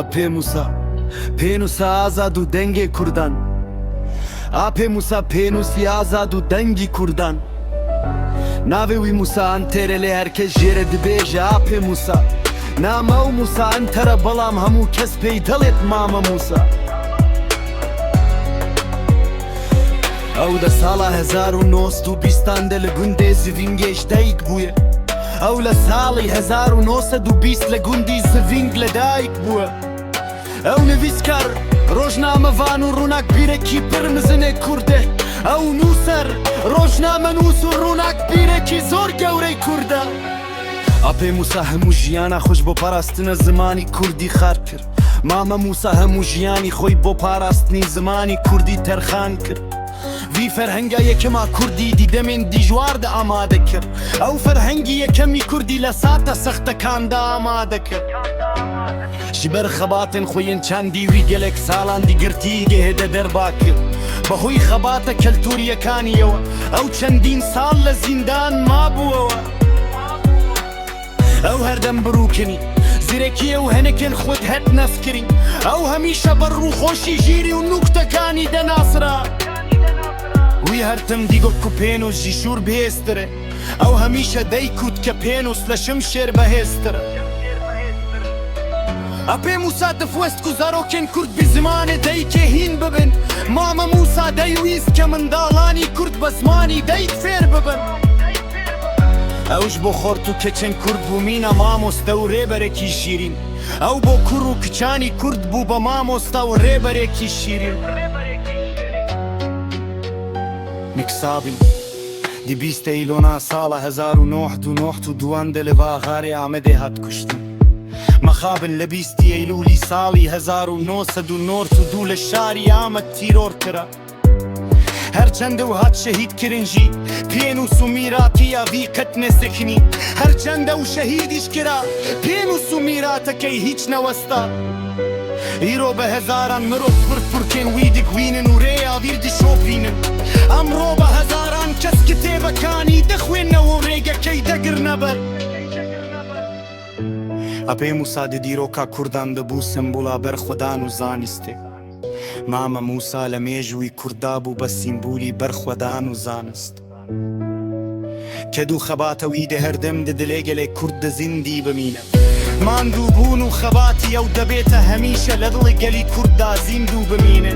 Apê Mûsa, pênûsa azad û dengê Kurdan. Apê Mûsa pênûsî azad û dengî Kurdan. Navê wî Mûsa Enter e lê her kes jê re dibêje Apê Mûsa. Nama ew Mûsa Enter e belam hemû kes pêy delêt Mame Mûsa. Ew di sala 1920 an de li gundê Zivîngê ji dayik bûye. Ew li salî 1920 li gundî Zivîng li dayik bûye. Ew nivîskar, rojnamevan û rûnakbîrekî pir mezin ê Kurd e. Ew nûser, rojnamenûs û rûnakbîrekî zor gewrey Kurd e. Apê Mûsa hemû jiyana xwe ji bo parastina zimanî Kurdî xar kir. Mame Mûsa hemû jiyanî xwe bo parastinî zimanî Kurdî terxan kir. Vî ferhenga yekem a Kurdî di demên dijwar de amade kir. Ew ferhengî yekemî Kurdî li sata sextekan de amade kir. Ji ber xebatên xwe yên çandî wî gelek salan di girtîgehê de derba kir. Bi hoy xebata keltûriyekanî-yewe ew çendîn sal li zîndan mabûewe. Ew her dem bi rûkenî, zîrekiyê û henekên xwe dihet naskirî. Ew hemîşe bi rûxweşî, jîrî û nuktekanî denasira. Wî her tim digot ku pênûs ji şûr bihêztir e. Ew hemîşe deykût ke pênûs li şimşêr bihêztir e. Apê Mûsa dixwest ku zarokên Kurd bi zimanê dayikê hîn bibin. Mame Mûsa deywîst ke mindalanî Kurd bi zimanî dayik fêr bibin. Ew ji bo xort û keçên Kurd bû mîna mamoste û rêberekî şîrîn. Ew bo kur û kiçanî Kurd bû bi mamosta û rêberekî şîrîn. Miksabîn, di 20 Îlona sala 1992 an de li Vaxarê Amedê hat kuştin. Mixabin li 20 Eylûlî salî 1992 li şarî Amed tîror kira. Her çend ew hat şehîdkirin jî pênûs û mîratiya vî qet nesekinî. Her çend ew şehîdîş kira pênûs û mîratekey hîç newesta. Îro bi hezaran mirov pirtûkên wî digwînin û rêya vîr dişopînin. Emro bi hezaran kes kitêbekanî dixwîne û rêgekey degirne ber. Apê Mûsa di dîroka Kurdan de bû sembola berxwedan û zanistê. Mame Mûsa li mêjûyî Kurda bû be sîmbolî berxwedan û zanist. Ked û xebata wî di her dem di dilê gelê Kurd de zindî bimîne. Mandûbûn û xebatî ew debête hemîşe li dilê gelî Kurd da zîndû bimîne.